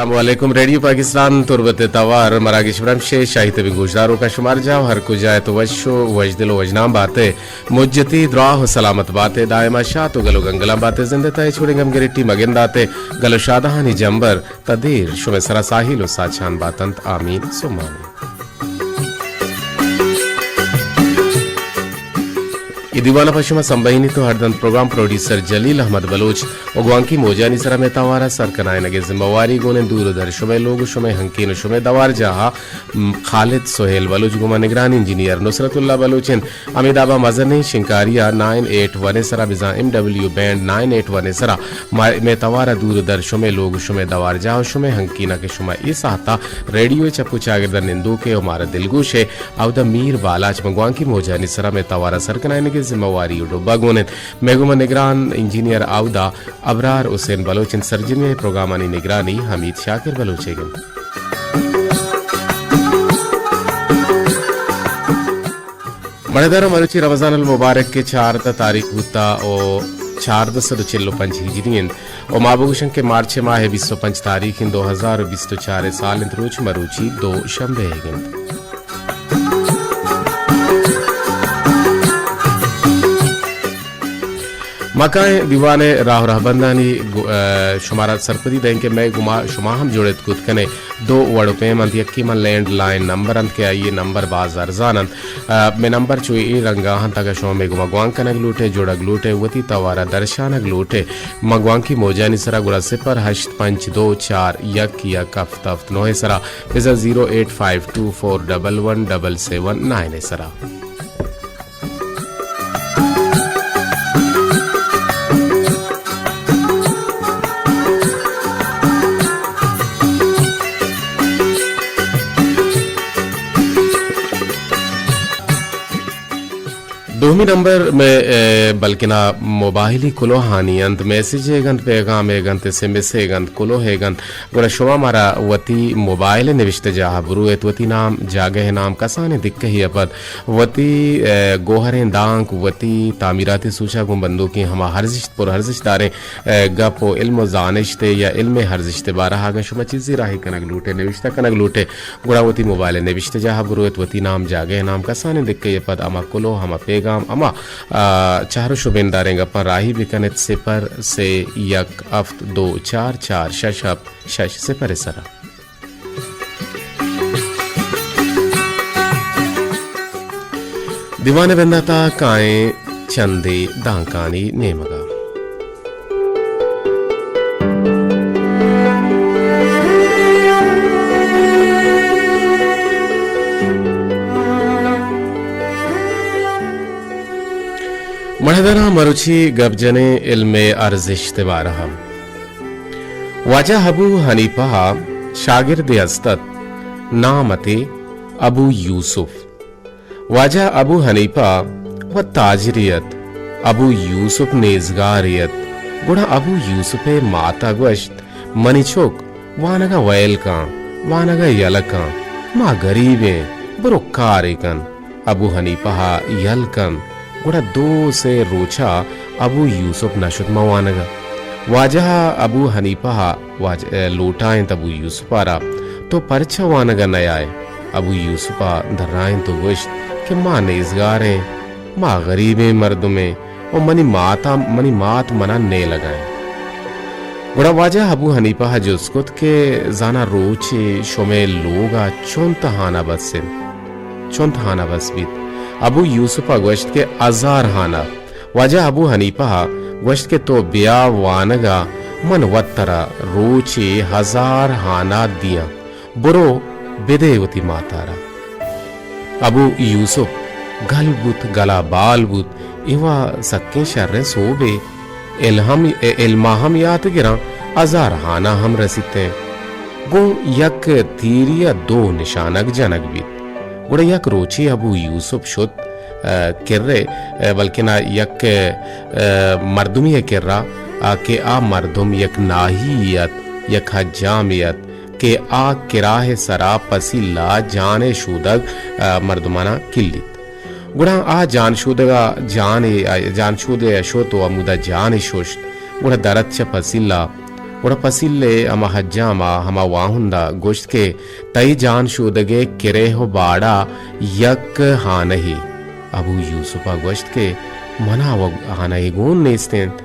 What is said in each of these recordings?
السلام علیکم، ریڈیو پاکستان تربت ءِ توار مراگش برمش ءِ شاہی تبیں گوشداروکاں شمار جاہ ہر کجا ات وش و وشدل و وشنام بات ئے، مجتی دراہ و سلامت بات ئے، دائما شات و گل و گنگلاں بات ئے، زند ءِ تہ ءَ ہچ وڑیں گم گریٹی مگندات ئے، گل و شادہانی جمبر تا دیر شمئے سرا ساہیل و ساچان باتنت۔ آمین ثم آمین۔ اے دیوان ءَ پہ شما سمبہینیت و ہردنت پروگرام پروڈیوسر جلیل احمد بلوچ و گوانکی موجانی سرا مئے توار ءَ سر کنائینگ ءِ ذمہ واری گون انت دور و در شمئے لوگ و شمئے ہنکین و شمئے دوار جاہ ءَ، م، خالد سہیل بلوچ گوما نگران انجینئر نصرت اللہ بلوچ انت۔ ہمے دابا مزنیں شنکاری ءَ نائن ایٹ ون ءِ سرا بزاں M W band nine eight one ءِ سرا ما، مئے توار ءَ دور و در شمئے لوگ و شمئے دوار جاہ و شمئے ہنکین ءَ کہ شما اے ساعت ءَ ریڈیو ءِ چپ و چاگرد ءَ نندوک ئے و مارا دلگوش ئے، اودا میر بالاچ مں گوانکی موجانی سرا مئے توار ءَ سر کنائینگ ءِ ذمہ واری و ڈبہ گون انت۔ مئے گوما نگران انجینئر اودا ابرار حسین بلوچ انت۔ سرجمی ءِ پروگرامانی نگرانی حمید شاکر بلوچ ئیگ انت۔ مڑدار مروچی رمضان المبارک کہ چاردہ تاریخ بوتا و چاردہ سد و چل و پنچ ہجری انت و ما بگوشن کہ مارچ ماہ بیست و پنچ تاریخ انت، دو ہزار و بیست و چار سال انت، روچ مروچی دو شنبہ ئیگ انت۔ ما کائیں دیوان ءِ راہ و رہبندانی گو-، ءَ، شمارا سرپدی دئیں کہ مئے گوما شما ہم جڑت کت کنے۔ دو وڑ و پیم انت، یکے من لینڈ لائن نمبر انت کہ آئی نمبر باز ارزان انت۔ ءَ، مئے نمبر چو اے رنگا انت، اگہ شما مئے گوما گوانک کنگ لوٹے، جڑگ لوٹے، وتی توارا درشانگ لوٹے، مں گوانکی موجانی سرا گڑا صفر ہشت پنچ دو چار یک یک ہفت ہفت نو ءِ سرا بزاں zero eight five two four double one double seven nine ءِ سرا۔ دومی نمبر مئے، اے، بلکنا موبائلی کلوہانی انت، میسج ئیگ انت، پیغام ئیگ انت، ایس ایم ایس ئیگ انت، کلوہ ئیگ انت۔ گڑا شما مارا وتی موبائل ءِ نوشتہ جاہ ءَ برویت، وتی نام، جاگہ ءِ نام، کسانیں دکہے ءَ پد وتی، اے، گوہریں دانک، وتی تعمیراتی سوچا گوں بندوکیں ہما ارزشت، پر ارزشت داریں، اے، گپ و علم و زانشت یا علم ءِ ارزشت ءِ بارہ ءَ اگاں شما چیزے راہی کنگ لوٹے، نوشتہ کنگ لوٹے، گڑا وتی موبائل ءِ نوشتہ جاہ ءَ برویت، وتی نام، جاگہ ءِ نام، کسانیں دکہے ءَ پد ہما کلوہ، ہما پیغام، ہما، آ، چہر و شبینداریں گپاں راہی بکنیت، صفر سے یک ہفت دو چار چار شش ہفت شش صفر ءِ سرا۔ دیوان ءِ بندات ءَ کائیں چندے دانکانی نیمگ ءَ۔ مڑدراں مروچی گپ جنیں علم ءِ ارزشت ءِ بارہ ءَ۔ واجہ ابو حنیفہ ءَ شاگردے است ات، نام اتے ابو یوسف۔ واجہ ابو حنیفہ وت تاجرے ات، ابو یوسف نیزگارے ات۔ گڑا ابو یوسف ءِ مات ءَ گوشت، منی چک، وانگ ءَ ویل کن، وانگ ءَ یلہ کن، ما گریب ایں، برو کارے کن۔ ابو حنیفہ ءَ یل کنت، گڑا دو سے روچ ءَ ابو یوسف نہ شت ماں وانگ ءَ۔ واجہ ءَ ابو حنیفہ ءَ واج-، لوٹائینت ابو یوسف ءَ را، تو پرچا وانگ ءَ نیائے؟ ابو یوسف ءَ درائینت و گوشت کہ ما نیزگار ایں، ما غریبیں مردم ایں و منی مات ءَ، منی مات من ءَ نیلگ ءَ انت۔ گڑا واجہ ابو حنیفہ ءَ جست کت کہ زاناں روچے شمئے لوگ ءَ چنت ہانہ بس انت؟ چنت ہانہ بس بیت؟ ابو یوسف ءَ گوشت کہ ہزار ہانہ۔ واجہ ابو حنیفہ ءَ گوشت کہ تو بیا وانگ ءَ، من وت ترا روچے ہزار ہانہ دیاں، برو بدے وتی مات ءَ را۔ ابو یوسف گل بوت، گلا بال بوت، ایوا سکیں شریں سوبے۔ علم، علم ءَ ہم یات گراں، ہزار ہانہ ہم رسیت ایں۔ گوں یک تیری ءَ دو نشانگ جنگ بیت۔ گڑا یک روچے ابو یوسف شت، ءَ، کرے، ءَ، بلکنا یک، ءَ، مردمی ءِ کرا، ءَ، کہ آ مردم یک ناہی ات، یک حجامے ات کہ آ کراہ ءِ سرا پسیلا جان ءِ شودگ، ءَ، مردماناں کلیت۔ گڑا آ جان شودگ ءَ جانے، جان شودے ءَ شت و ہمودا جانے ششت۔ گڑا درت چہ پسیلا، گڑا پسیل ءِ ہما حجام ءَ ہما واہند ءَ گوشت کہ تئی جان شودگ ءِ کرہ ءُ باڑ ءَ یک ہانہے۔ ابو یوسف ءَ گوشت کہ من ءَ و ہانہے گون نیست اِنت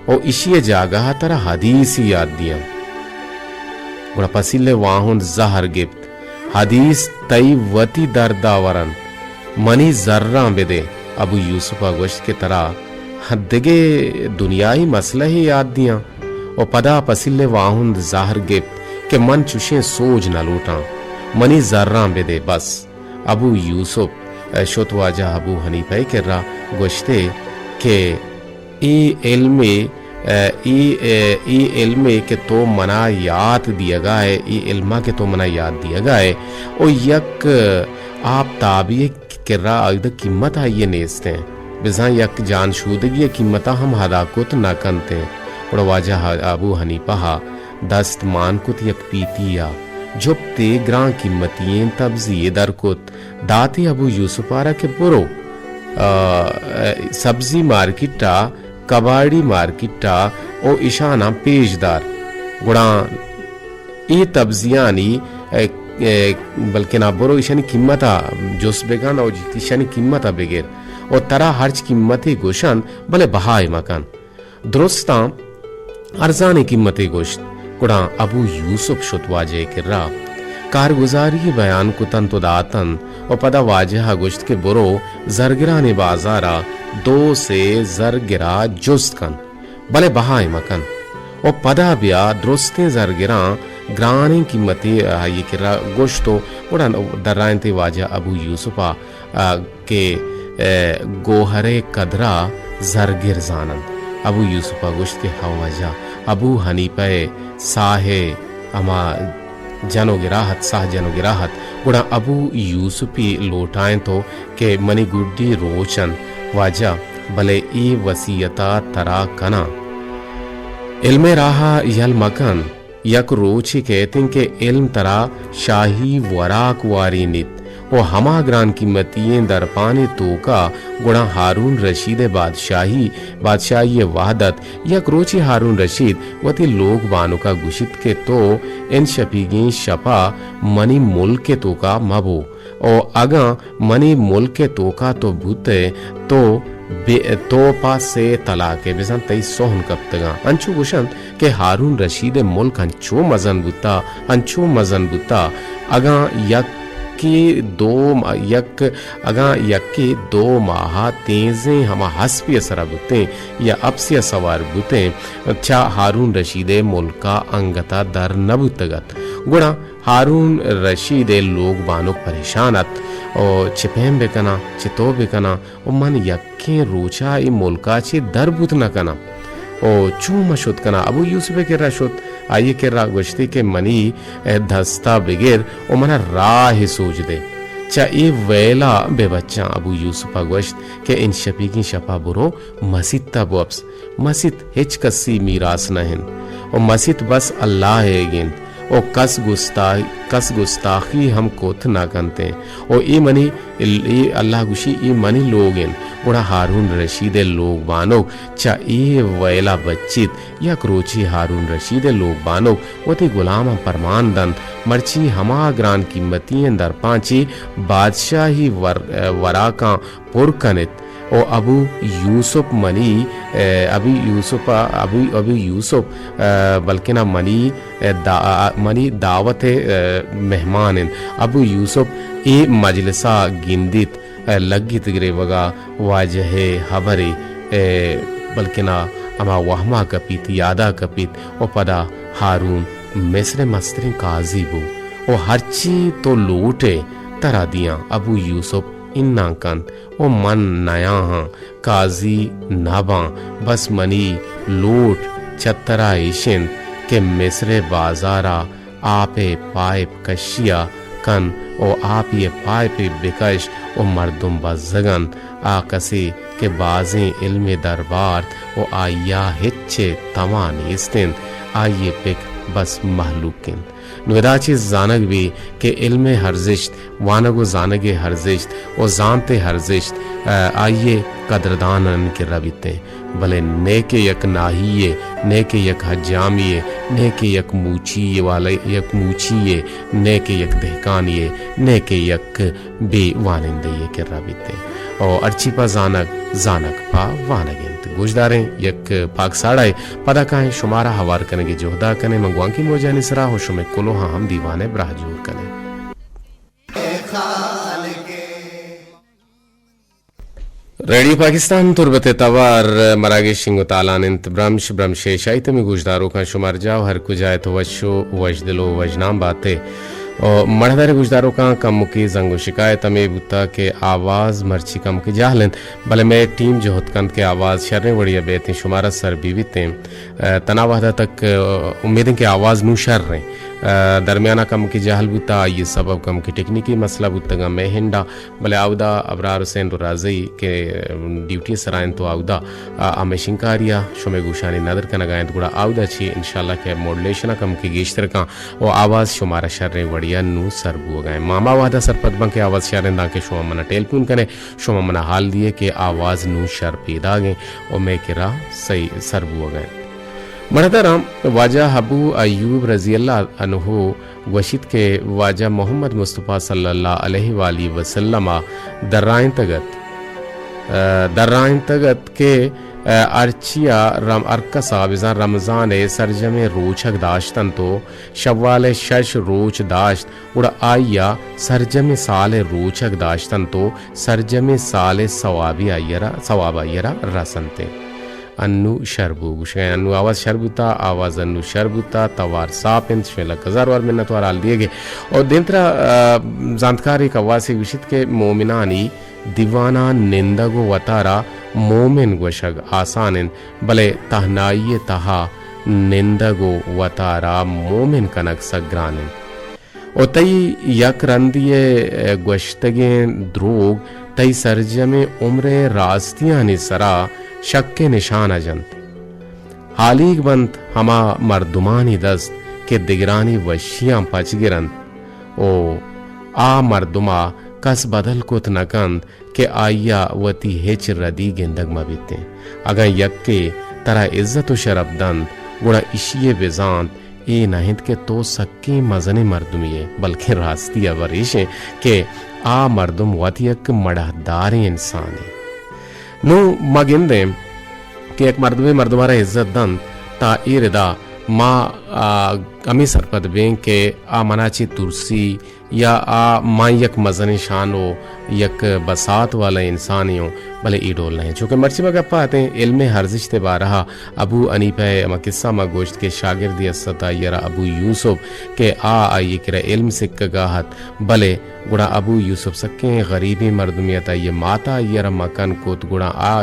ءُ ایشی ءِ جاگہ ءَ ترا حدیثے یات دیاں۔ گڑا پسیل ءِ واہند زہر گپت، حدیث تئی وتی درد ءَ ور اَنت، منی زراں بدے۔ ابو یوسف ءَ گوشت کہ ترا دگہ دنیائی مسئلہے یات دیاں۔ ءُ پدا پسیل ءِ واہند زہر گپت کہ من چشیں سوج نہ لوٹاں، منی زراں بدے بس۔ ابو یوسف شت واجہ ابو حنیفہ ءِ کرا، گوشت ئے کہ اے علمے، اے، اے، اے علمے کہ تو منا یات دیگا ئے، اے علما کہ تو منا یات دیگا ئے، او یک آپتابی کرا اگدہ قیمت آئی ءِ نیست اِنت، بزاں یک جان شودگی ءِ قیمت ءَ ہم ادا کت نہ کنت اِنت۔ گڑا واجہ ابو حنیفہ ءَ دست مان کت یک پیتی ءَ، جپتے گران قیمتی ایں تبزی یے در کت، داتے ابو یوسف ءَ را کہ برو، آ، سبزی مارکیٹ ءَ، کباڑی مارکیٹ ءَ او اشاناں پیش دار۔ گڑا اے تبزیانی، اے، اے، بلکنا برو اشانی قیمت ءَ جست بکن او ایشانی قیمت ءَ بگر او ترا ہرچ قیمتے گوشن بلے بہائے مکن۔ درستاں ارزانیں قیمتے گوشت۔ گڑا ابو یوسف شت واجہ ءِ کرا، کارگزاری بیان کتنت ءُ داتنت ءُ پدا واجہ ءَ گوشت کہ برو زرگرانی بازار ءَ دو سے زرگر ءَ جست کن، بلے بہائے مکن ءُ پدا بیا۔ درستیں زرگراں گرانیں قیمتے آئی ءِ کرا گوشت ءُ گڑا درائینت ئے واجہ ابو یوسف ءَ، آ، کہ، اے، گوہر ءِ قدر ءَ زرگر زان اَنت۔ ابو یوسف ءَ گوشت کہ ہو واجہ، ابو حنیفہ ءِ ساہ ءِ ہما جن ءُ گراہ اَت، ساہ جن ءُ گراہ اَت۔ گڑا ابو یوسفی لوٹائینت ءُ کہ منی گڈی روچ اَنت واجہ، بلے اے وصیت ءَ ترا کناں، علم ءِ راہ ءَ یل مکن۔ یک روچے کئیت اِنت کہ علم ترا شاہی وراک وارینیت ءُ ہما گران قیمتی ئیں درپانے توکا۔ گڑا ہارون رشید ءِ بادشاہی، بادشاہی ءِ وہد اَت۔ یک روچے ہارون رشید وتی لوگ بانک ءَ گوشیت کہ تو انشپیگیں شپ ءَ منی ملک ءِ توکا مبو۔ او اگاں منی ملک ءِ توکا تو بوتئے، تو بے-، تو پہ سے طلاقے، بزاں تئی سہن کپتگاں۔ انچو گوشنت کہ ہارون رشید ءِ ملک انچو مزن بوتا، انچو مزن بوتا، اگاں یکے دو ما-، یک، اگاں یکے دو ماہ تیزیں ہما ہسپے ءِ سرا بوتیں یا اپسے ءَ سوار بوتیں، چہ ہارون رشید ءِ ملکا انگتا در نہ بوتگ ات۔ گڑا ہارون رشید ءِ لوگ بانک پریشان ات او چہ پیم بکناں، چہ تو بکناں او من یکیں روچا اے ملکا چہ در بوت نہ کناں او چون من شت کناں؟ ابو یوسف ءِ کرا شت، آئی ءِ کرا گوشتی کہ منی دستا بگر او منا راہ سوج دے، چہ اے ویلا بہ بچاں۔ ابو یوسف ءَ گوشت کہ انشپیگیں شپا برو مسیت ءَ بوپس۔ مسیت ہچ کسی میراث نہ انت و مسیت بس اللہ ئیگ انت و کس گستا-، کس گستاخی ہم کت نہ کنت انت و اے منی، اے اللہ گوشی، اے منی لوگ انت۔ گڑا ہارون رشید ءِ لوگ بانک چہ اے ویلا بچیت۔ یک روچے ہارون رشید ءِ لوگ بانک وتی گلاماں پرمان دنت، مرچی ہما گران قیمتی ئیں درپاں چہ بادشاہی ور-، وراکاں پر کن ات و ابو یوسف منی، ابو یوسف، ابو، ابو یوسف، بلکنا منی، دا-، منی دعوت ءِ مہمان انت۔ ابو یوسف اے مجلسا گندیت، لگیت گریوگا، واجہ ءِ ہبرے، بلکنا ہما وہما کپیت، یادا کپیت و پدا ہارون مصر ءِ مستریں قاضی بو و ہرچی تو لوٹ ئے ترا دیاں۔ ابو یوسف اناں کنت و من نیاہاں، قاضی نہ باں، بس منی لوٹ چہ ترا ایش انت کہ مصر ءِ بازارا آپ ءِ پائپ کشی ءَ کن و آپی ءِ پائپے بکش و مردم بزگ انت۔ آ کسے کہ بازیں علمے در بارت و آئی ءَ ہچ ءِ تما نیست انت، آئی ءِ پک بس مہلوک انت۔ نوں ادا چہ زانگ بی کہ علم ءِ ارزشت، وانگ و زانگ ءِ ارزشت و زانت ءِ ارزشت، آ، آئی ءِ قدردانانی کرا بیت انت۔ بلے نئے کہ یک ناہی یے، نئے کہ یک حجامی یے، نئے کہ یک موچی یے والے، یک موچی یے، نئے کہ یک دہکانی یے، نئے کہ یک بے وانندہ یے کرا بیت۔ او ہرچی پہ زانگ، زانگ پہ وانگ انت۔ گوشداریں یک پاک ساڑا ئے، پدا کائیں شمارا ہوار کنگے جہدا کنیں۔ من گوانکی موجانی سرا ہو شمے کلوہاں ہم دیوانے براہ جوڑ کنیں۔ ریڈیو پاکستان تربت ءِ توار مراگش شنگ ءُ تالان انت۔ برمش، برمش ءِ شاہی تمی گوشداروکاں شمار جاہ ءُ ہر کجا ات وش ءُ وشدل ءُ وشنام بات ئے۔ ءُ مڑدار گوشداروکاں کمکے زنگ ءُ شکایت ہمے بوتا کہ آواز مرچی کمکے جہل انت، بلے مئے ٹیم جہد کنت کہ آواز شریں وڑی ءَ بیت انت، شمارا سر بہ بیت انت۔ ءُ تنا وہدا تک، ءُ امید انت کہ آواز نوں شر انت۔ ءُ درمیانا کمکے جہل بوتا، آئی ءِ سبب کمکے ٹیکنیکی مسئلہ بوتگاں مئے ہنڈا۔ بلے آودا ابرار حسین رازئی کہ ڈیوٹی سرا انت تو آودا، آ، ہمے شنکاریا شمے گوشانی ندر کنگا انت، گڑا آودا چی انشاءاللہ کہ ماڈولیشن کمکے گیشتر کن ءُ آواز شمارا شریں وڑیا نوں سر بوگا انت۔ ما ہما وہدا سرپد بن کہ آواز شریں داں کہ شما منا ٹیلیفون کنے، شما منا حال دیے کہ آواز نوں شر پیداگ انت ءُ مئے کرا صحیح سر بوگا انت۔ مڑداراں واجہ ابو ایوب رضی اللہ عنہ گوشیت کہ واجہ محمد مصطفی صلی اللہ علیہ وآلہ وسلم ءَ درائینتگ ات، ءُ درائینتگ ات کہ، ءُ ہرچیا رم-، ہر کسا بزاں رمضان ءِ سرجمیں روچگ داشت انت ءُ شوال ءِ شش روچ داشت، گڑا آئی ءَ سرجمیں سال ءِ روچگ داشت انت ءُ سرجمیں سال ءِ ثوابی آئی ءَ را، ثواب آئی ءَ را رس انت۔ انو شر بو گوشگا، انو آواز شر بوتا، آواز انو شر بوتا، توار ساپ انت، شمئے لک ہزار وار منت وار حال دیگے۔ اور دیمترا، آ، زانتکارے کواسے گوشیت کہ مومنانی دیوانا نندگ و وتارا مومن گوشگ آسان انت، بلے تہنائی تہا نندگ و وتارا مومن کنگ سک گران انت۔ و تئی یک رندی ء گوشتگیں دروگ تئی سرجمیں عمر ء راستیانی سرا شک ء نشان ء جنت۔ ہالیگ بنت ہما مردمانی دست کہ دگرانی وشیاں پچ گرنت و آ مردم ء کس بدل کت نہ کنت کہ آئی ء وتی ہچ ردی گندگ مہ بیتیں۔ اگاں یکے ترا عزت و شرپ دنت، گڑا اشی ء بزانت، اے نہ انت کہ تو سکیں مزنیں مردمے ئے، بلکیں راستی ہبر ایش انت کہ آ مردم وت یک مڑاہداریں انسانے۔ نوں ما گندیں کہ یک مردمے مردم ء را عزت دنت، تا اے ردا ما، آ، ہمے سرپد بیں کہ آ منا چہ ترسی، یا آ من یک مزنیں شان و یک بساط والا انسانے اوں، بلے اے ڈول نہ انت۔ چونکہ مرچی ما گپ ء اتیں، علم ء ارزشت ء بارہ ء ابو حنیفہ ء ہما قصہ ما گوشت کہ شاگردے است ات، آئی ء را ابو یوسف کہ آ آئی ء کرا علم سکگا ات، بلے گڑا ابو یوسف سکیں غریبیں مردمے ات، آئی ء مات ء آئی ء را مکن کت، گڑا آ،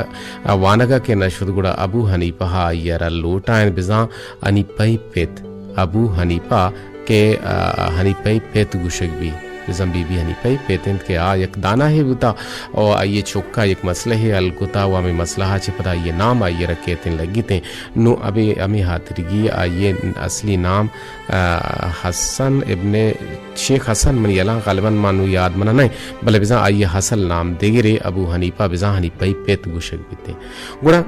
آ وانگ ء کہ نہ شت، گڑا ابو حنیفہ ء آئی ء را لوٹائینت، بزاں حنیفہ ء پت ابو حنیفہ کہ، آ، حنیفہ ء پت گوشگ بی، بزاں بی بی حنیفہ ء پت انت کہ آ یک داناہے بوتا و آئی ء چکا یک مسئلہ ء حل کتا و ہمے مسئلہ ء چہ پدا آئی ء نام آئی ء را کیتیں لگیتیں۔ نوں ابے ہمے ہاترگی آئی ء اصلی نام، آ، حسن ابن شیخ حسن منی یلاں غالباً ما نوں یاد منا نہ انت، بلے بزاں آئی ء اصل نام دگرے ابو حنیفہ، بزاں حنیفہ ء پت گوشگ بیتیں۔ گڑا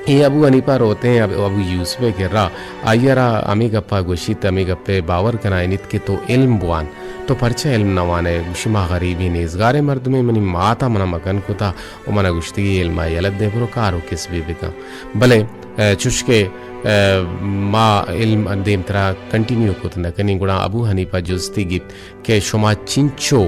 اے ابو حنیفہ روتیں اب-، ابو یوسف ء کرا، آئی ء را ہمے گپ ء گوشیت، ہمے گپ ء باور کنائینیت کہ تو علم بوان، تو پرچا علم نہ وان ئے؟ گوشی، ما غریبیں نیزگاریں مردمے، منی مات ء منا مکن کتا و منا گوشتگی علم ء یلہ دے، برو کار و کسبے بکن۔ بلے، ء، چوشکہ، ء، ما علم دیمترا کنٹینیو کت نہ کنیں، گڑا ابو حنیفہ جستی گیپت کہ شما چنچو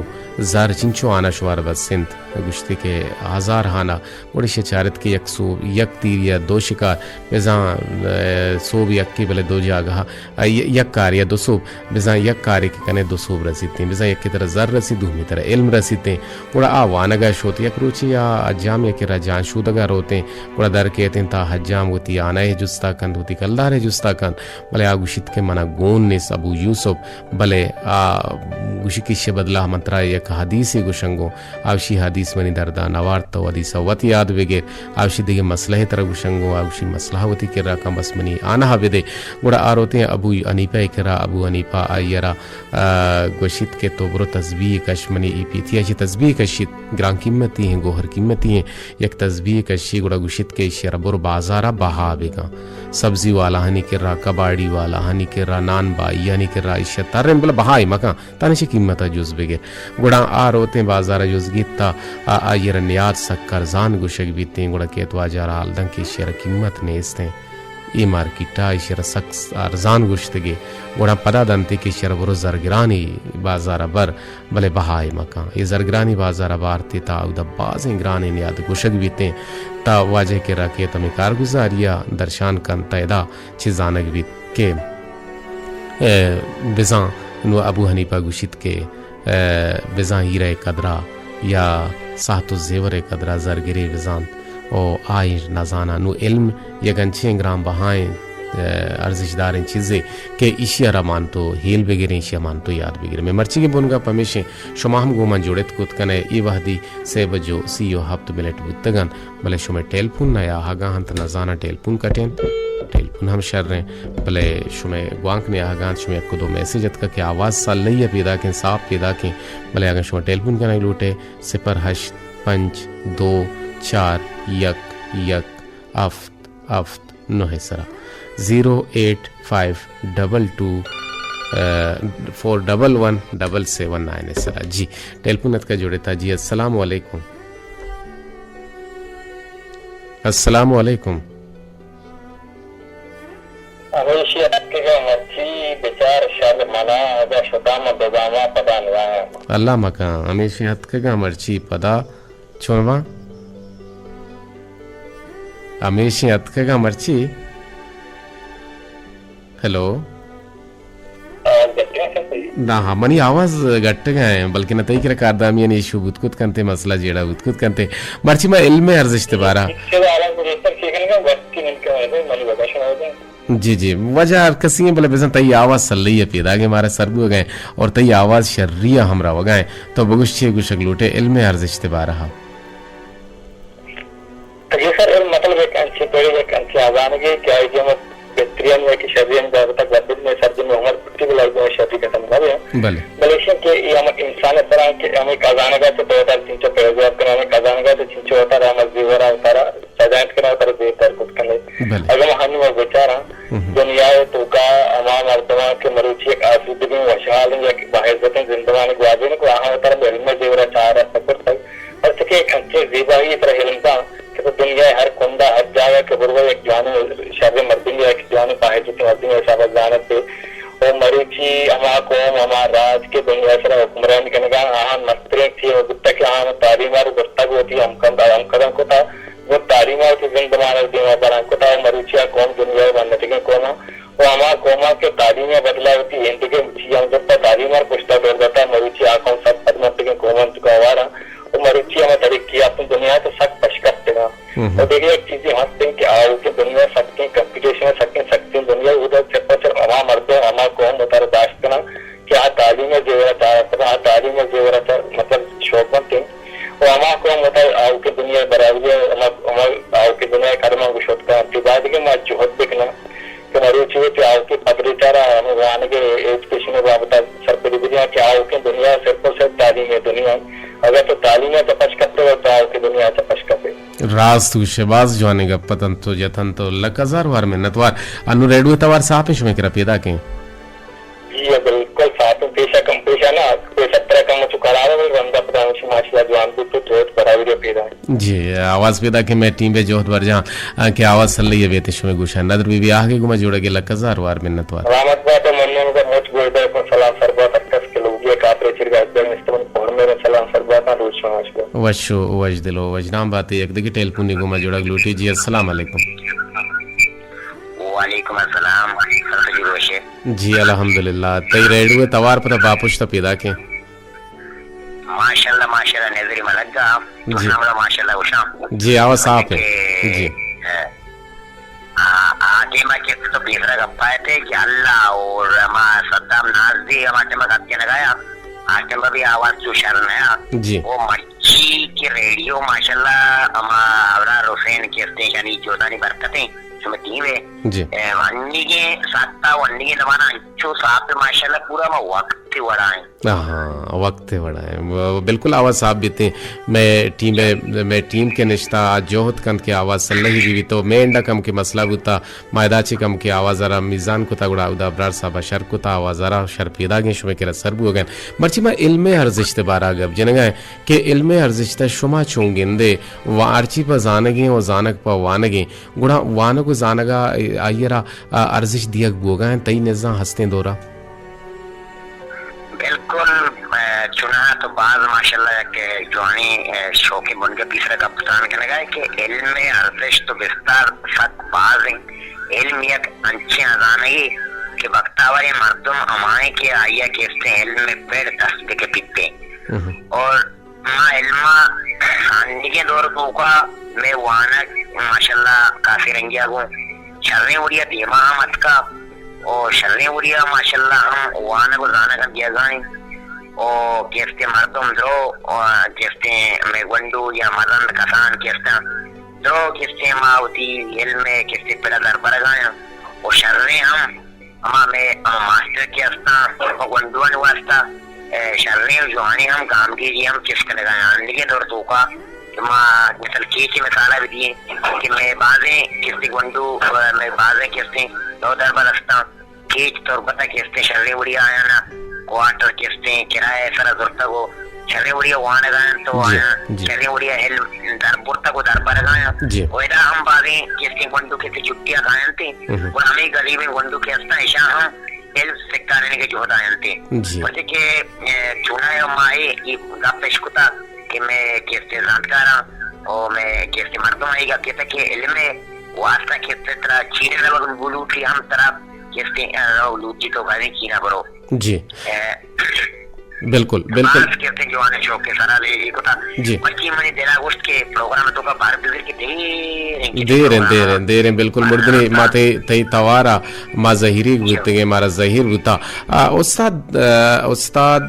زر، چنچو آنا شمارا بس انت؟ گوشتی کہ ہزار آنا۔ گڑا ایشی چارت کہ یک سوب، یک تیر یا دو شکار، بزاں، ء، سوب یکے بلے دو جاگہ، ء، یک کار یا دو سوب، بزاں یک کارے کہ کنے دو سوب رسیتیں، بزاں یکے ترا زر رسیت، دومی ترا علم رسیتیں۔ گڑا آ وانگا شوت، یک روچے آ حجام یکے را جان شودگا روتیں، گڑا در کیتیں تا حجام وتی آنائے جستا کنت، وتی کلدار ءِ جستا کنت، بلے آ گوشیت کہ منا گون نیست ابو یوسف، بلے آ گوشی کہ ایشی بدلا من ترا یک حدیثے گوشنگوں، آ وشی حدیث منی دردا نوارت، تو حدیث وت یاد بگر، آ وشی دگہ مسئلہ ترا گوشنگوں، آ وشی مسئلہ وتی کرا کن بس منی آنہا بدے۔ گڑا آ روتیں ابو حنیفہ کرا، ابو حنیفہ آئی را آ، گوشیت کہ تو برو تسبیح کش، منی ای پیتیا چہ تسبیح کشیت، گران قیمتی ہیں، گوہر قیمتی ہیں، یک تسبیح کشی، گڑا گوشیت کہ ایشی را برو بازارا بہا بکن، سبزی والاہانی کرا، کباڑی والاہانی کرا، نان بائیانی کرا ایشی ترن، بلے بہائی مکن، تاں ایشی قیمتا جز بگر۔ گڑا آ روتیں بازارا جز گیت تا آ، آئی را نیاد سک ارزان گوشگ بیتیں، گڑا کیت واجہ را حال دن کہ ایشی را قیمت نیستیں۔ اے مارکیٹا ایشی را سک ارزان گوشتگے، گڑا پدا دنتے کہ ایشی را برو زرگرانی بازارا بر، بلے بہائے مکن۔ اے زرگرانی بازارا بارتے تا اودا بازیں گرانیں نیاد گوشگ بیتیں، تا واجہ کرا کیت ہمے کارگزاریا درشان کنت، تا ادا چہ زانگ بیت کہ، اے، بزاں نوں ابو حنیفہ گوشیت کہ، اے، بزاں ہیرہ قدرا یا ساہت و زیور قدرا زرگرے بزانت و آئی نزاناں۔ نوں علم یک انچیں گران بہائیں، اے، ارزشداریں چیزے کہ ایشی ء را مان تو ہیل بگریں، ایشی ء مان تو یاد بگریں۔ مئے مرچیگیں بنگپ ہمیشیں، شما ہم گوں من جڑت کت کن ئے۔ اے وہدی سے بج و سی و ہپت منٹ بوتگ انت، بلے شمئے ٹیلفون نیاہگا انت، نزاناں ٹیلفون کٹیں۔ ٹیلفون ہم شریں، بلے شمئے گوانک نیاہگا انت، شمئے یک دو میسج اتکا کہ آواز سلئی ء پیداکیں، صاف پیداکیں، بلے اگاں شما ٹیلفون کنگ لوٹے، صفر ہشت پنچ دو چار یک یک ہفت ہفت نو ء سرا، zero eight five double two four double one double seven nine ء سرا۔ جی، ٹیلفون اتکا جوڑتا۔ جی، السلام علیکم۔ السلام علیکم۔ ہمیشی اتکگاں مرچی بچار شر منا، اگاں شتاں من بزاناں پدا نیایاں۔ اللہ مکن، ہمیشی اتکگاں مرچی پدا چون واں؟ ہمیشی اتکگاں مرچی۔ ہیلو۔ آواز گٹگا کسے؟ نہ، ہاں، منی آواز گٹگا ہیں، بلکہ نہ تئی کرا کاردامیانی ایشو بوت کت کنتے، مسئلہ جیڑا بوت کت کنتے۔ مرچی ما علم ارزشت بارا۔ آواز بہتر کیکنگا وقت کی نمکہ ہے، منی وجہ شما ہے۔ جی، جی، وجہ ہر کسی ہیں، بلے بزن تئی آواز سلئی ہے، پیداگے مارا سر بوگا ہیں اور تئی آواز شری ہے، ہمراہ وگا ہیں۔ تو بگوش چے گوشگ لوٹے علم ارزشت بارا؟ جی سر، علم مطلب یک انچیں پڑے، یک انچیں آزانگے کہ آئی دیما بہترین یا کہ شرین بابت گپ بزنیں، سرجم عمر پٹی بلائے گوں شری ختم نہ بے۔ بلے۔ بلے ایشیں کہ اے ہم انسان سرا کہ ہمیں آزانگا چہ تو وتارا چنچو پیدوار کنا، ہمیں آزانگا چہ چنچو وتارا ہم زیورا وتارا سجائنت کنا، وتارا زیور در کت کنے۔ بلے۔ اگر ما ہنی ما بچاراں، ہم۔ دنیا توکا ہما مردماں کہ مروچی یک آسودگیں وشحالیں یک باعزتیں زندمانی گوازین کو آہاں وتارا علم زیورا چارہ پکرتگ۔ پرچہ کہ یک انچیں زیبائی ترا علم داں کہ تو دنیا ء ہر کنڈا ہر جاگہ کہ برو یک جوانیں شریں مردمے یا یک جوانیں پاہیزتیں مردمے حساب ء زانت ئے۔ و مروچی ہما قوم ہما راج کہ دنیا ء سرا حکمرانی کنگا آہان مستریں چیز بوتگ کہ آہان تعلیم ء رو برتگ وتی ہمکند ہمکدن کتا، گوں تعلیم ء وتی زندمان ء دیما بران کتا و مروچی آ قوم دنیا ء بندتگیں قوم و ہما قوماں کہ تعلیم ء بدلا وتی ایندگہ چیزاں زرتا تعلیم ء پشتا دور داتا، مروچی آ قوم سرپدمنتگیں قوماں توکا ہوار انت و مروچی ہما ترقی یافتیں دنیا ء چہ سک پشکپتگاں۔ و دگہ یک چیزے ہست انت کہ آؤکیں دنیا سکیں کمپٹیشن ء سکیں سختیں دنیا، اودا صرف و صرف ہما مردم ہما قوم وتارا داشت کناں کہ آ تعلیم ء زیور ء چارگ کناں، آ تعلیم ء زیور ء چہ مطلب شوق بنت انت۔ و ہما قوم وتا آؤکیں دنیا ء برابری ء ہما، ہما آؤکیں دنیا ء قدماں گوں شت کناں۔ تی بایدگیں ما جہد بکناں کہ مروچی وتی آؤکیں پدریچ ء را ہمے وانگ ء ایجوکیشن ء بابت ء سرپدی بدیاں کہ آؤکیں دنیا صرف و صرف تعلیم ء دنیا انت۔ اگاں تو تعلیم ء چہ پش کپتگ تو آؤکیں دنیا ء چہ پش کپے۔ راست گوشے، باز جوانیں گپ اتنت تو جتنت تو لک ہزار وار منت وار۔ انو ریڈیو توار صاحب شمے کرا پیدا کیں۔ جی، بالکل ساتوں پیشا کم پیشا نہ، پیشا ترا کم چو قرار ہے، رندا پدا ہمشی ماشاءاللہ جوان بوت تو جہد برابری پیدا ہے۔ جی، آواز پیدا کہ میں ٹیم بے جہد برجاں، آ، کہ آواز سلئی بیت شمے گوشاں۔ ندر بی بی آہگے گما جوڑگے لک ہزار وار منت وار۔ سلامت بات، ممنون بات، مچ گوشدار کن، سلام سر بات، ہر کس کہ لوگی کافر چیر گاش دل نشتمن پہر میرے سلام سر بات، روز شما وش بات۔ وشو، وش دلو، وش نام بات، یک دگہ ٹیلیفونی گما جوڑگ لوٹی۔ جی، السلام علیکم۔ وعلیکم السلام، سر سجی روشے۔ جی الحمدللہ، تئی ریڈیو توار پدا باپشت پیدا کیں۔ ماشاءاللہ، ماشاءاللہ، نظری ملگا، جی۔ تو نمرہ ماشاءاللہ وشام۔ جی، آواز صاف ہے۔ کہ، جی۔ آ، آ ٹیما کہ پیسرا گپا اتیں کہ اللہ اور ہما صدام نازدی ہما ٹائم گپ کنگا یا، آ ٹائم بھی آواز چو شر نیا۔ جی۔ او مرچی کہ ریڈیو ماشاءاللہ ہما ابرار حسین کہ استیں شانی جودانی برکتیں شما ٹیم ہے۔ جی۔ اے، انیگیں ساعتا و انیگیں زمانہ انچو صاف ہے ماشاءاللہ پورا ہما وقت وڑا ہیں۔ ہاں، وقت وڑا ہیں۔ و-، بالکل آواز صاف بیتیں۔ میں ٹیم، میں ٹیم کے نشتہ آج جہد کنت کہ آواز صلاحی بھی بیتو۔ میں انڈا کم کے مسئلہ بوتا۔ ما ادا چہ کم کہ آواز ء را میزان کتا گڑا اودا ابرار صاحب ء شر کتا، آواز ء را شر پیداگیں شمئے کرا سر بوگا انت۔ مرچی ما علم ء ارزشت ء بارا گپ جنگا ہیں کہ علم ء ارزشت ء شما چون گندے و ہرچی پہ زانگیں و زانگ پہ وانگیں، گڑا وانگ و زانگ ء آئی ء را ارزشت دیگ بوگا انت تئی نزاں ہستیں دورا؟ بالکل، اے، چوناہا تو باز ماشاءاللہ یک جوانیں، اے، شوقیں بنگپی سرا گپ تران کنگا ہے کہ علم ء ارزشت و بستار سک باز ہیں۔ علم یک انچیں ہزانگے کہ بختاوریں مردم ہمائیں کہ آئی ء کہ استیں علم ء پڑ دست بکپیت۔ اور ما علم ء انیگیں دور توکا مئے وانگ ماشاءاللہ کافی رنگیا گوں شریں وڑیا دیما ہم اتکا و شریں وڑیا ماشاءاللہ ہم وانگ و زانگ ہم دیگا انت و کہ استیں مردم درو و کہ استیں مئے گونڈو یا مزند کسان کہ استاں درو کہ استیں ما وتی علم ء کہ استیں پڑا دربرگا انت و شریں ہم ہما مئے ہما ماسٹر کہ استاں، ہما گونڈوانی واسطہ، اے، شریں و جوانیں ہم گامگیجی ہم چست کنگا انت۔ انیگیں دور توکا کہ ما مثال کیچ مثالا بدییں کہ مئے بازیں کسے گونڈو، اے، مئے بازیں کسے نودربر استاں، کیچ تربتا کہ استیں شریں وڑیا آیانا کوارٹر کہ استیں کرایہ سرا زرتگ و شریں وڑیا وانگا انت و جی، آیاں جی۔ شریں وڑیا علم در برتگ و در برگا انت۔ جی۔ و ادا ہم بازیں کسے گونڈو کسے چھٹیا کاینت۔ ہم۔ گڑا ہمے گریبیں گونڈو کہ استاں، اشاں ہم علم سکارینگ ء جہد ء انت۔ جی۔ پرچہ کہ، اے، چوناہا ما اے، اے گپ اش کتا کہ مئے کہ استیں زانتکاراں و مئے کہ استیں مردم ایگا کتا کہ علم ء واسطہ کہ استیں ترا چینا روگ بلوٹی ہم ترا کہ استیں، اے، رو لوٹی تو بازیں چینا برو۔ جی۔ اے، بالکل، بالکل۔ باز کہ استیں جوانیں شوق ء سرا لے اے کتا۔ جی۔ مرچی منی دلا گوشت کہ پروگرام توکا بار بگر کہ دیر ہیں کہ دیر ہیں، پروگرام دیر ہیں، دیر ہیں، بالکل۔ مردنی ما تئی، تئی توارا ما زہیری بوتگیں، مارا زہیر بوتا۔ آ، استاد، آ، استاد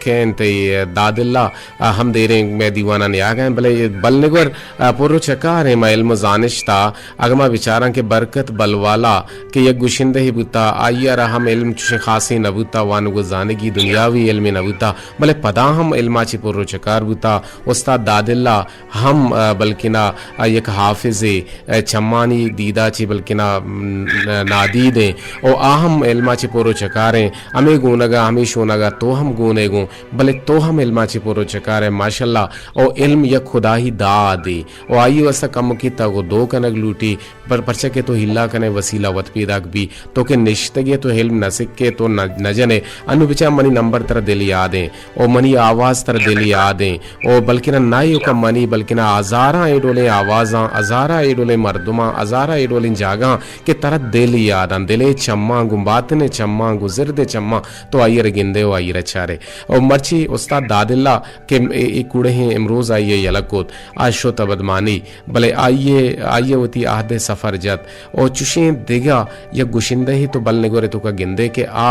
کین تئی داد اللہ، آ، ہم دیریں مئے دیوانا نیاگا ہیں، بلے بل نگور، آ، پر و چکار ہیں ما علم و زانشتا، اگہ ما بچاراں کہ برکت بلوالا کہ یک گشندہے بوتا، آئی ء را ہم علم چوشیں خاصیں نہ بوتا، وانگ و زانگی دنیاوی علمے نہ بوتا، بلے پدا ہم علما چہ پر و چکار بوتا۔ استاد داداللہ ہم، آ، بلکنا، آ، یک حافظے، آ، چمانی دیدا چہ بلکنا، م، نادیدیں۔ او آ ہم علما چہ پر و چکاریں۔ ہمے گونگا، ہمے شونگا تو ہم گونے گوں، بلے تو ہم علما چہ پر و چکاریں، ماشاءاللہ۔ او علم یک خدائی دادے۔ او آئی واسطہ کمکے تگ و دو کنگ لوٹی۔ پر-، پرچا کہ تو ہیلا کنے وسیلہ وت پیداک بی، تو کہ نشتگے تو علم نہ سکے تو نہ، نہ جنے۔ انو بچا منی نمبر ترا دل یادیں، او منی آواز ترا دل یادیں، او بلکنا نہ ایوکا منی بلکنا ہزاراں اے ڈولیں آوازاں، ہزاراں اے ڈولیں مردماں، ہزاراں اے ڈولیں جاگہاں کہ ترا دل یاداں، دلے چماں گوں باتنے چماں گوں زردے چماں تو آئیرا گندے و آئیرا چارے۔ او مرچی استاد داداللہ کہ اے، اے کوڑہیں امروز آئیے یلہ کوت، آ شت ابدمانی۔ بلے آئی ء، آئی ء وتی عہد ء سفر جت۔ او چشیں دگہ یک گشندہ ء تو بل نگور ء توکا گندے کہ آ،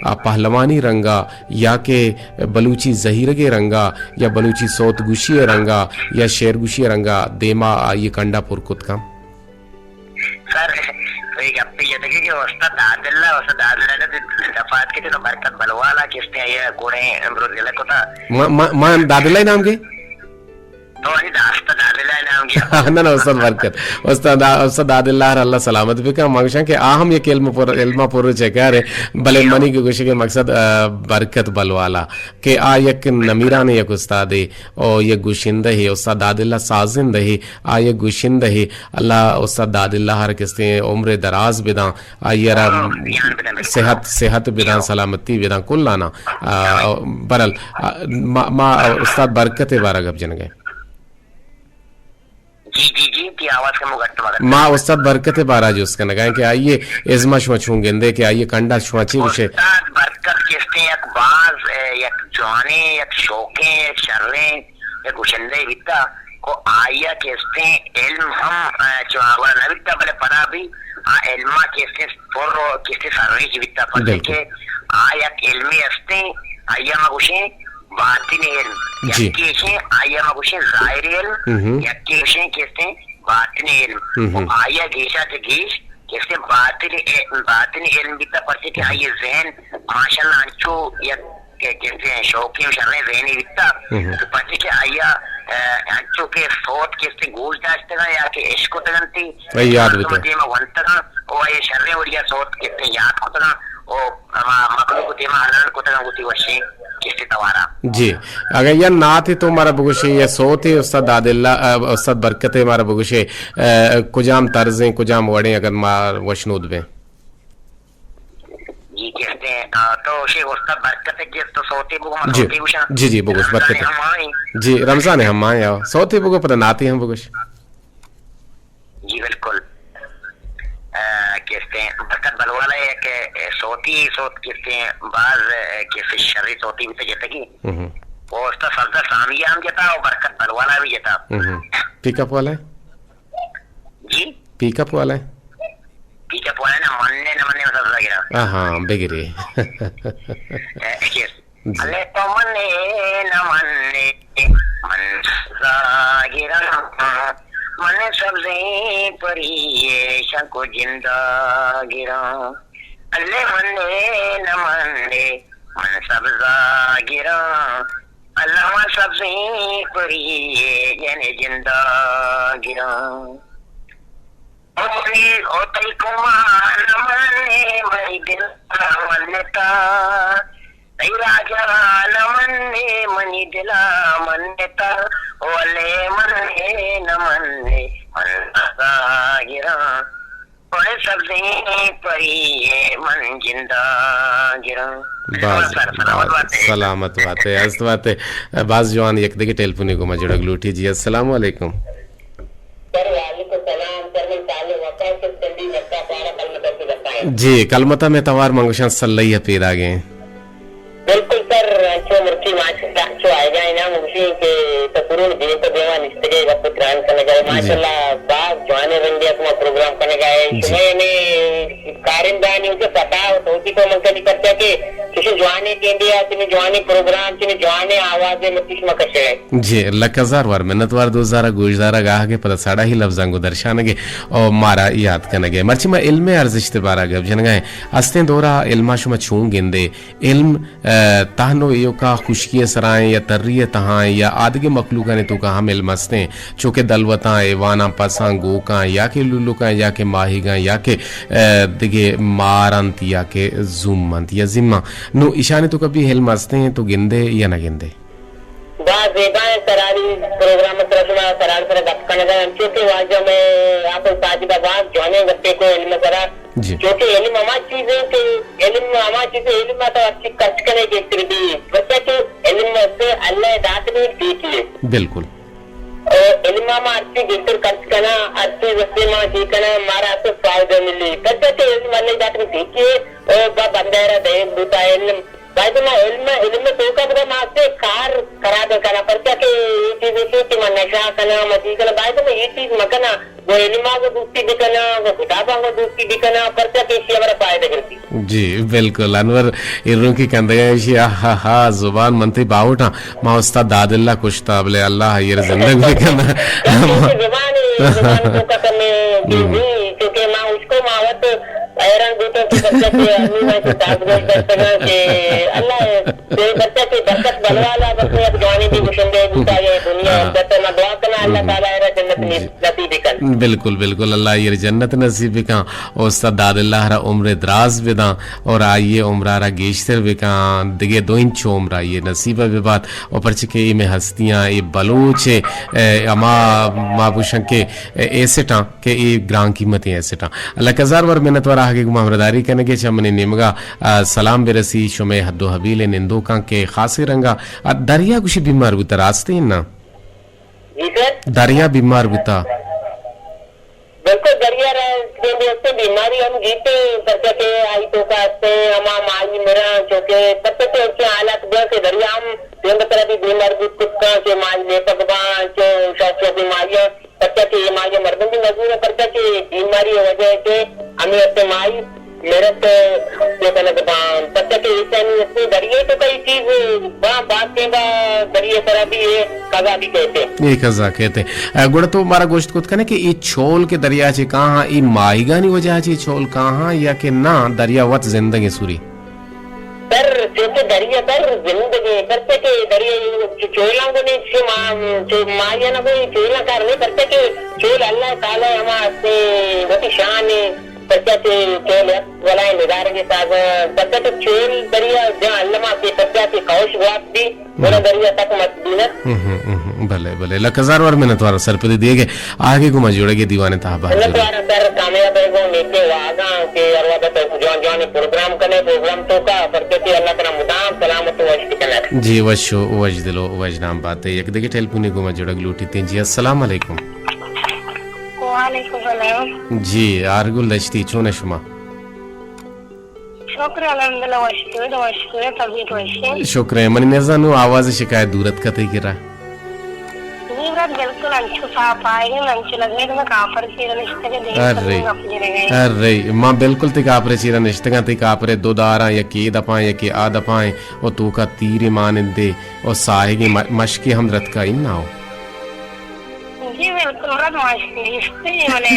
آ پہلوانی رنگا یا کہ بلوچی زہیرگ ء رنگا یا بلوچی سوت گوشی ء رنگا یا شعر گوشی ء رنگا دیما آئی ء کنڈا پر کت کن۔ سر، تو یہ گپی جتگی کہ استاد دادلہ، استاد دادلہ نے دفعات کے تو برکت بلوالا کستے یہ کوڑے امروز ضلع کو تھا۔ ما، ما، ما دادلہ نام کے؟ تو انی داستہ دادلہ نام گیا۔ نہ، نہ، استاد برکت۔ استاد، استاد دادلہ را اللہ سلامت بکا۔ ما گوشاں کہ آ ہم یک علم پر، علم پر چکار ہے۔ بلے منی کہ گوشے کہ مقصد، آ، برکت بلوالا کہ آ یک نمیران یک استاد ہے او یک گوشندہ ہے۔ استاد دادلہ سازندہ ہے، آ یک گوشندہ ہے۔ اللہ استاد دادلہ ہر کستے عمر دراز بداں۔ آئی ء را صحت، صحت بداں، سلامتی بداں، کلانا۔ آ، برل، آ، ما، ما استاد برکت ء بارا گپ جنگ ء۔ جی، جی، جی، تی آواز کمو گٹ مگٹ۔ ما استاد برکت ء بارا جست کنگا کہ آئی ء ازما شما چون گندے کہ آئی ء کنڈا شما چی گوشے؟ استاد برکت کستے یک باز، اے، یک جوانیں، یک شوقیں، یک شریں، یک گشندے بیتا۔ کو آئی ء کہ استیں علم ہم، اے، چو آ وڑا نہ بیتا، بلے پدا بھی آ علم ءَ کسے پر و کسے سرریچ بیتا، پرچہ بالکل۔ کہ آ یک علمے ہستیں، آئی ءَ ما گوشیں باطن علم۔ جی۔ یکے اشیں، آئی ءَ ما گوشیں ظاہر علم، ہم۔ یکے اشیں کسے باطن علم۔ ہم۔ و آئی ءَ گیشا چہ گیش کسے باطن ع-، باطن علم بیتا، پرچہ کہ جی۔ آئی ءِ ذہن ماشاءاللہ انچو یک کہ کسے شوقیں و شریں ذہنے بیتا، ہم۔ تو پرچہ کہ آئی ءَ، ا، انچو کہ سوت کسے گوش داشتگاں یا کہ اشکتگ انتی، اے یاد بیتا۔ دیما ونتگاں، و آئی ءَ شریں وڑیا سوت کسے یاد کتگاں، و ہما مخلوق دیما الان کتگاں وتی وشیں کسے توارا۔ جی، اگاں یا ناتے تو مارا بگوشے یا سوتے استاد عادل، ا، استاد برکتے مارا بگوشے، ا، کجام طرزیں، کجام وڑیں اگر ما وشنود بیں؟ جی، کستے، آ، تو شی استاد برکت کہ تو سوتے بگو، من جی۔ سوتے گوشاں۔ جی، جی، بگوش، رمضان برکت۔ ہم آئیں۔ جی، رمضان ہم آئیں، آ، سوتے بگو، پدا ناتے ہم بگوش۔ جی، بالکل۔ آ، کستے، برکت بلوالا یک سوتی سوت کستے، باز، آ، کستے شری سوتی بیتا جتگی۔ ہم۔ او استاد سبزہ سامی ہم جتا، او برکت بلوالا بھی جتا۔ ہم۔ پک اپ والا ہے؟ جی؟ پک اپ والا ہے؟ پک اپ والا نا، مننے نہ مننے، من سبزہ گراں۔ آہاں، بگرے۔ اے، اے، جی۔ الے تو مننے نہ مننے، من سبزہ گراں۔ من سبزیں پری شنکو جندا گراں۔ الے مننے نہ مننے، من سبزہ گراں۔ الما سبزیں پری یعنی جندا گراں۔ او تئی، او تئی کما نہ مننے، منی دل منتا۔ تئی راجا نہ مننے، منی دلا منتا۔ او الے مننے نہ مننے، من سبزہ گراں۔ پڑ سبزیں پری ءَ من جندا گراں۔ باز، سر سلامت باز باتے۔ سلامت باتے، است باتے۔ باز جوان، یک دگہ ٹیلیفونے گوما جڑگ لوٹی۔ جی، السلام علیکم۔ سر، وعلیکم السلام۔ سر، من صالح وقاص چنڈی مکہ پارا کلمتہ سے بتائیں۔ جی، کلمتہ میں توار منگوشاں سلئی پیراگیں۔ بالکل سر، انچو مرچی ماشاءاللہ انچو آئیگا اناں، من گوشیں کہ تو پرون دیم پہ دیما نشتگے گپ و تران کنگا ئے۔ جی۔ ماشاءاللہ باز جوانیں رنگے اتما پروگرام کنگا ئے۔ جی۔ شمئے ہمے کارندہانی انچو ستا و توفیق و من کنی، پرچا کہ چشیں جوانیں ٹیمے آ، چنیں جوانیں پروگرام، چنیں جوانیں آوازے مرچی شما کشگا ئے۔ جی، لک ہزار وار منت وار دوست دارا گوشدارا گاہگے پدا ساڑاہی لفظاں گوں درشانگے او مارا یاد کنگے۔ مرچی ما علم ارزشت بارا گپ جنگا ایں۔ استیں دورا علما شما چون گندے؟ علم، ء، تہن و ایوکا خشکی ء سرا ایں یا تری ء تہا ایں یا آدگہ مخلوقانی توکا ہم علم استیں، چوکہ دلوتاں، ایواناں، پساں، گوکاں یا کہ لولکاں یا کہ ماہیگاں یا کہ، ء، دگہ مار انت یا کہ زوم انت یا زیماں۔ نو ایشانی توکا بھی علم استیں تو گندے یا نہ گندے؟ باز زیبا ایں سر، آنی پروگرام سرا شما سران سرا گپ کنگا، انچو کہ واجہ میں آپ ساجدہ باز جوانیں گپے کو علم سرا۔ جی۔ چونکہ علم ہما چیز ہے کہ علم ہما چیز ہے، علم ء تو ہرچی خرچ کنے گیتر بھی، پرچا کہ علم سے اللہ دات بھی دیتی ہے۔ بالکل۔ اور علم ء ما ہرچی گیتر خرچ کنا، ہرچی وقت ما چی کنا، مارا تو فائدہ ملی۔ پرچا کہ علم اللہ دات بھی دیتی ہے، اور با بندہ را دے بوتا علم۔ باید ما علم، علم توکا بدا ما سے کار خراب کنا، پرچا کہ یہ چیز ہے کہ ما نشہ کنا، ما چی کنا، باید ما یہ چیز مکنا۔ گوں علما گوں دوستی بکناں، گوں کتاباں گوں دوستی بکناں، پرچا کہ ایشی ء ہمارا فائدہ گرتی۔ جی، بالکل۔ انور ایروں کی کندگا ایشی، آہا ہا، زبان من تئی باہوٹاں، ما استاد داد اللہ کشتا، بلے اللہ آئی ء زندگ بکن۔ زبان، زبان تو قسم ہے، جی، ہم۔ جی، کیونکہ ما اس کو ماوت حیران بوتوں کہ پرچا کہ امی میں کتاب گوش کرتگاں کہ اللہ ء تو بچہ کہ برکت بلوالا بس یک جوانی بھی گشندے بوتا یہ دنیا ہاں۔ اندر، تو ما دعا کنا اللہ ہم۔ تعالی را جنت جی۔ نصیب بکن۔ بالکل، بالکل، اللہ یہ جنت نصیب بکن۔ اور استاد داد اللہ را عمر دراز بدان اور آئیے عمرہ را گیشتر بکن، دگہ دو انچو عمر آئیے نصیب ببات۔ اور پرچہ کہ اے میں ہستیاں، اے بلوچ، اے، اما ما بوشن کہ، اے، ایسٹاں کہ اے گران قیمتیں ایسٹاں۔ اللہ کزار ور منت ور آہگے گما ہمراہداری کنگے چہ منی نیمگا آ، سلام برسی شمئے حد و حبیل نندوکاں کہ خاصیں رنگا، آ، دریا گوشی بیمار بوتا، راستیں نا؟ جی سر۔ دریا بیمار بوتا۔ بالکل، دریا را بیماری ہم جیتے، پرچہ کہ آئی توکا ہستے، ہما ماہی مراں، چونکہ پرچہ کہ انچیں حالات بیا کہ دریا ہم دیم بترا بھی بیمار بوت کتکاں کہ ماہی لیپک باں، چو شوق شوق ماہیاں، پرچہ کہ یہ ماہی مردم بھی مجبور ہیں، پرچہ کہ بیماری وجہ ہے کہ ہمے ہستے ماہی مرت جو کنگ باں، پرچا کہ ایشانی ہستے دریائے تو کئی چیز باں، باز ٹیم با دریائے سرا بھی اے قضا بھی کہتے۔ اے قضا کہتے۔ اے، گڑا تو مارا گوشت کت کنے کہ اے چول کہ دریا چے کاہاں، اے ماہیگانی وجہ چے چول کاہاں یا کہ نا، دریا وت زندگیں سوری؟ سر، چونکہ دریا سر زندگیں، پرچا کہ دریا چو-، چولاں گو نے چو ما-، چو ماہیاں گو چولاں کار نہیں، پرچا کہ چول اللہ تعالی ہما ہستے وتی شان ہے، پرچا کہ چول یک بلائیں ندارگے سازاں، پرچا کہ چول دریا جہاں الما سے پرچا کہ کوش گوات بھی، گڑا دریا تک مت بینت۔ ہم، ہم، ہم، بلے، بلے۔ لک ہزار وار منتوار سرپدی دیگے۔ آگے گوں ما جوڑگے دیوانے تہا بہر منتوار سر، کامیاب ہے گوں نیکے واگاں کہ ہر وقت جوان جوان پروگرام کنے، پروگرام تو کا، پرچا کہ اللہ ترا مدام سلامت و وش بکنت۔ جی، وش و وش دل و وش نام باتے۔ یک دگہ ٹیلیفونے گوں ما جوڑگ لوٹیتیں۔ جی، السلام علیکم۔ وعلیکم السلام۔ جی، آرگل دشتی، چون شما؟ شکر الحمدللہ، وش اتکے، وش اتکے، طبیعت وش ہے۔ شکر ہے، منی نزانو آواز شکایت دورت کتے کرا۔ جی برات، بالکل انچو صاف آئے گا، انچو لگے تو میں کاپر چیرا نشتگے دیکھ ارے، گپ جنے گئے۔ ارے، ما بالکل تے کاپر چیرا نشتگاں، تے کاپر دو داراں، یکی دپاں، یکی آ دپاں، او توکا تیرے مانندے، او ساہگے م-، مشکے ہم درتکا اناؤ۔ جی بالکل، مراد ماشکے، جی، منے،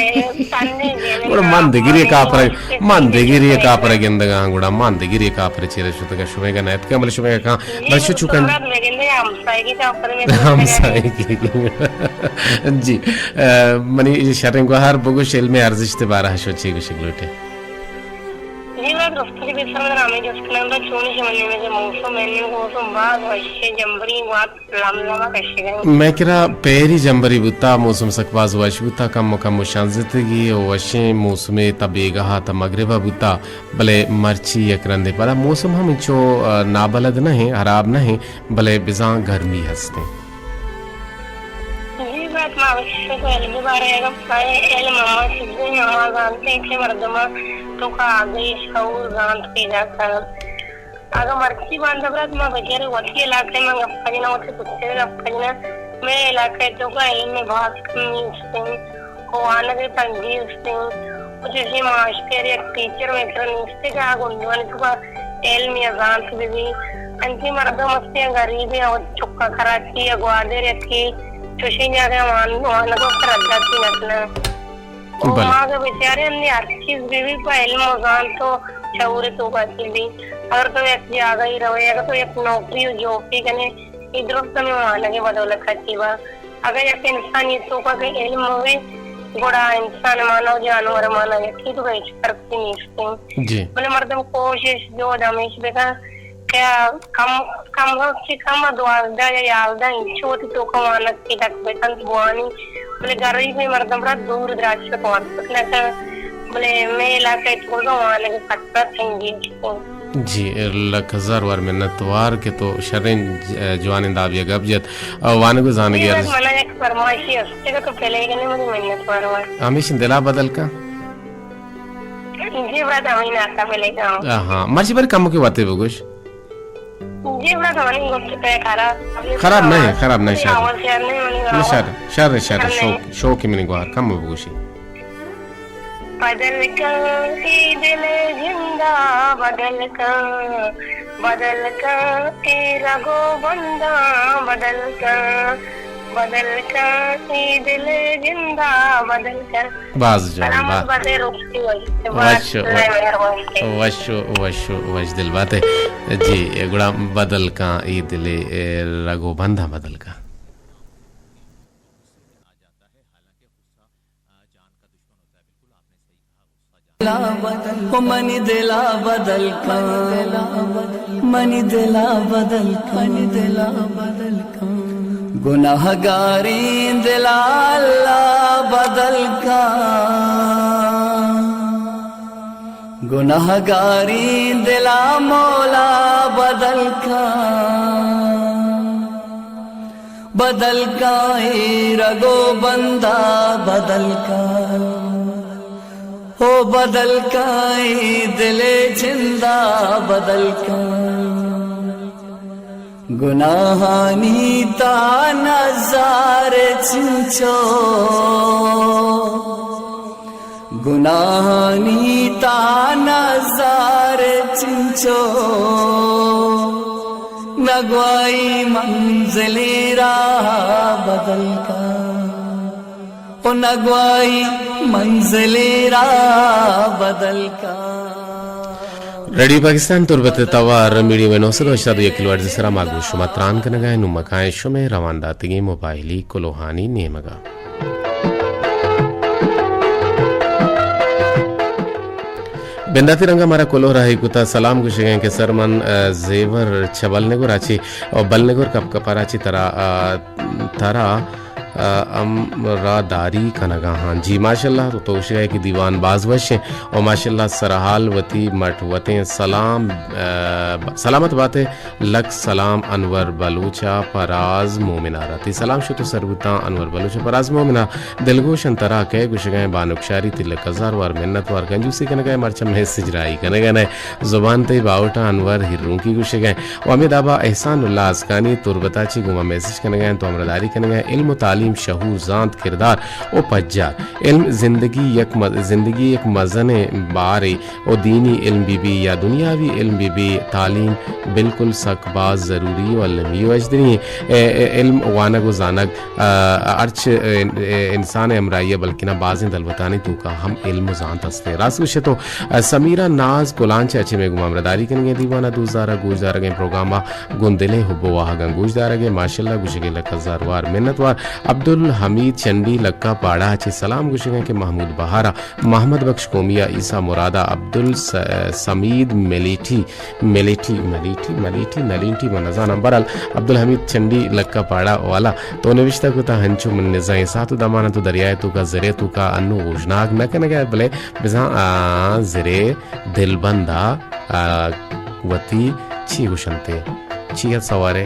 تنے جی، گڑا من دگری کاپر، من دگری کاپر گندگاں، گڑا من دگری کاپر چیرا شتگا، شمے گا نیتکا، بلے شمے گا کاں، جی، بلے شو بالکل، چکن۔ مراد میں گندے ہمسائیگی کاپر میں ہمسائیگی۔ جی، اہ، منی شریں گوہار بگوش علم ارزشت بارہ شو چی گوشگ لوٹے؟ جی، مراد رفتگی بسر میں رامی جس کنم دا چونی شمنی میں جو موسم ہے، موسم باز وشے جمبری وات لم لم کشگیں۔ مئے کرا پیری جمبری بوتا، موسم سک باز وش بوتا، کم و کم و شانزتگی و وشیں موسمے تا بیگاہ تا مغربا بوتا، بلے مرچی یک رندے پدا موسم ہم انچو، آ، نابلد نہ ہیں، حراب نہ ہیں، بلے بزاں گرمی ہستیں۔ جی، بات ما وشی کو علم بارے اگر علم ہما چیزیں ہما زانتے کہ مردمہ تو کا آگئی شعور زانت پیدا کر۔ اگاں مرچی باندا برات ما بچارے وتی علاقہ ء من گپ ء جناں، وتی پت ء گپ ء جناں، مئے علاقہ ء توکا علم ء باز کمی است انت، وانگ ء تنگی است انت، و چوشیں ماسٹر یک ٹیچر مئے کرا نیست کہ آ گونڈوانی توکا علم یا زانت بہ بی۔ انچیں مردم است یا غریب یا چکا کراچی یا گوادر یا کہ چوشیں جاگہ وان-، وانگ ء سر اداتی نہ کناں۔ او بلے۔ ما اگہ بچارے ہمے ہر چیز بہ بی پہ علم و زانت و شعور توکا چہ بی۔ اگر تو یک جاگہی روئے، اگر تو یک نوکری و جوپی کنے، اے درست ہمے وانگ ء بدولت ء چہ با۔ اگہ یک انسانی توکا کہ علم ہوئے، گڑا انسان مانا و جانور مانا یکی، تو ہچ فرق نیست۔ جی۔ بلے مردم کوشش جہد ہمیش بکن کہ کم، کم چہ کم دوازدہ یا یازدہ انچو وتی توکا وانگ پیداک بکنت بوانی، بلے غریبیں مردم را دور دراج تک وانگ نہ کنت، بلے مئے علاقہ ء توکا وانگ ء خطرہ تنگی است۔ جی، لک ہزار وار منت وار کہ تو شریں ج-، جوانیں دابی ء گپ جت۔ او وانگ و زانگ ء جی، ارز- منا یک فرمائشی است کہ تو پلے کنے منی منت وار وار۔ ہمیش دلا بدل کن۔ جی، برات ہمیں ناتا پلے کن۔ آہاں، مرچی بر کم کے وتے بگوش۔ جی، برات منی گوشت پہ خراب۔ خراب نہیں، خراب نہیں، شر۔ آواز شر نہیں، منی نہ، آواز شر، شر، شر، شر نہیں۔ شوق، شوق منی گوار، کم بگوشی۔ بدل کن اے دل ء جندا بدل کن، بدل کن اے رگ و بنداں بدل کن، بدل کن اے دل ء جندا بدل کن۔ باز جوان، سلامت با-، بات ئے، روکی وش، وش، اللہ مہربان۔ وش، وش، وش دل بات ئے۔ جی، گڑا بدل کن اے دل ء رگ و بنداں بدل کن۔ او منی دلا بدل کن، منی دلا بدل کن، گناہگاریں دلا اللہ بدل کن، گناہگاریں دلا مولا بدل کن۔ بدل کن اے رگ و بندا بدل کن، او بدل کن اے دل ء جندا بدل کن۔ گناہانی تہا نزار چنچو گناہانی تہا نزار چنچو، نگوائی منزل راہ بدل کن، او نگوائی منزل راہ بدل کن۔ ریڈیو پاکستان تربت توار میڈیم ویو نو سد و ہشتاد و یک کلو ہرٹز سرا ما گوں شما تران کنگا ایں۔ نوں مکائیں شمے روان داتگیں موبائلی کلوہانی نیمگا۔ بنداتی رنگا مارا کلوہ راہی کتا، سلام گوشگیں کہ سر من، آ، زیور چہ بلنگور آچی، او بلنگور کپ کپارا چی ترا، آ، ترا، آ، ہم را داری کنگا ہاں۔ جی ماشاءاللہ، تو، تو گوشگئے کہ دیوان باز وشیں، او ماشاءاللہ سرحال وتی مٹ وتیں سلام، آ، سلامت باتے۔ لک سلام انور بلوچ ء پراز مومن ء را۔ تئی سلام شت و سر بوتاں انور بلوچ ء پراز مومن ء۔ دلگوش انت ترا کئے گوشگائیں بانک شاری، تئی لک ہزار وار منت وار، کنجوسی کنگائے مرچاں میسج راہی کنگا نئے۔ زبان تئی باہوٹاں انور ہرونکی گوشگائیں۔ و ہمے دابا احسان اللہ آسکانی تربتا چی گوما میسج کنگائیں تو ہمراہداری کنگائیں۔ علم و تعلیم، شعور، زانت، کردار و پجار۔ علم زندگی یک مز-، زندگی یک مزنیں بارے و دینی علم بہ بی یا دنیاوی علم بہ بی، تعلیم بالکل سک باز ضروری و المی و اجدری ایں۔ اے، اے علم وانگ و زانگ، آ، ہرچ، اے، اے، انسان ء ہمراہی ء بلکنا بازیں دلوتانی توکا ہم علم و زانت ہستیں۔ راست گوشے تو، آ، سمیرہ ناز کلانچ ء چہ مئے گوما ہمراہداری کنگیں دیوان ء دوست دارگ گوش دارگیں پروگرام ء گوں دلیں حب و واہگاں گوش دارگیں۔ ماشاءاللہ گوشگے لک ہزار وار منت وار۔ عبدالحمید چنڈی لکا پاڑا ء چہ سلام گوشگیں کہ محمود بہارا محمد بخش قومی ء عیسی مراد ء عبدال س-، سمید ملیٹی، ملیٹی، ملیٹی، ملیٹی، نلینٹی من نزاناں۔ برحال عبدالحمید چنڈی لکا پاڑا والا تو نوشتہ کتا ہنچو من نزاں اے ساعت و دمان تو دریائے توکا زرے توکا انو اوژناگ نہ کنگا بلے بزاں آ زرے دلبندا آ وتی چی گوشنتے؟ چی ء سوارے؟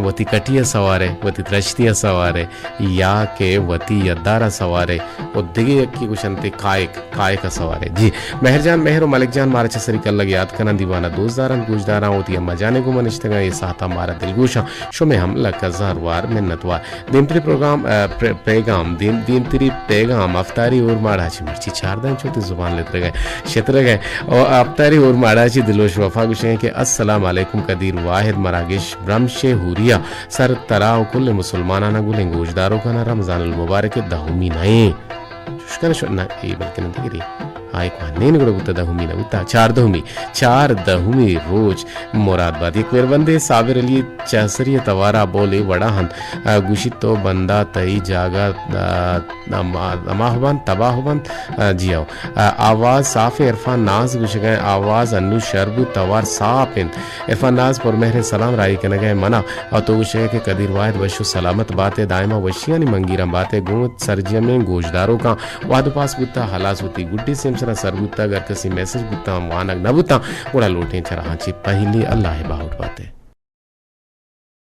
وتی کٹی ء سوارے، وتی درشتی ء سوارے، یا کہ وتی یدار ء سوارے، و دگہ یکے گوشنتے کائک، کائک ء سوارے۔ جی، مہر جان مہر و ملک جان مارا چہ سری کلگ یات کنن، دیوان ء دوست دارن، گوش دارن، وتی اما جانے گوما نشتگاں، اے ساعتا مارا دلگوشاں، شمے ہم لک ہزار وار منت وار۔ دیمتری پروگرام، ء، پر-، پیغام، دیم-، دیمتری پیغام، افطاری اور ماڑا چی مرچی چاردہ انچو تی زبان لترگئے، شترگئے۔ او افطاری اور ماڑا چی دلوش وفا گوشگئے کہ السلام علیکم قدیر واحد مراگش برمش ہوریا سر ترا و کل مسلمانانا گلیں گوشداروکانا رمضان المبارک دہمی نئیں۔ چوشکان شو-، نہ، اے بلکہ نہ دیگری۔ آ، ایک ماہ نین گڑا بوتا دہمی نہ بوتا، چاردہمی، چاردہمی روچ مراد بات۔ یک مہربندے صابر علی چہسری توارا بولے وڑا ہند، آ، گوشی تو بندا تئی جاگہ، آ، ہما، ہما ہو بنت، تباہ ہو بنت، آ، جی ہو۔ آ، آواز صاف ہے، عرفان ناز گوشگئے آواز انو شر بو، توار صاف انت۔ عرفان ناز پر مہر سلام راہی کنگئے منا، آ، تو گوشگئے کہ قدیر واحد وش و سلامت باتے، دائما وشیانی منگیران باتے، گوں سرجمیں گوشداروکاں وہد پاس بوتا، ہلاس وتی گڈی سیمسرا سر بوتا، اگر کسی میسج بوتا، وانگ نہ بوتا، گڑا لوٹیں چراہاں چی پہلی اللہ باہوٹ باتے۔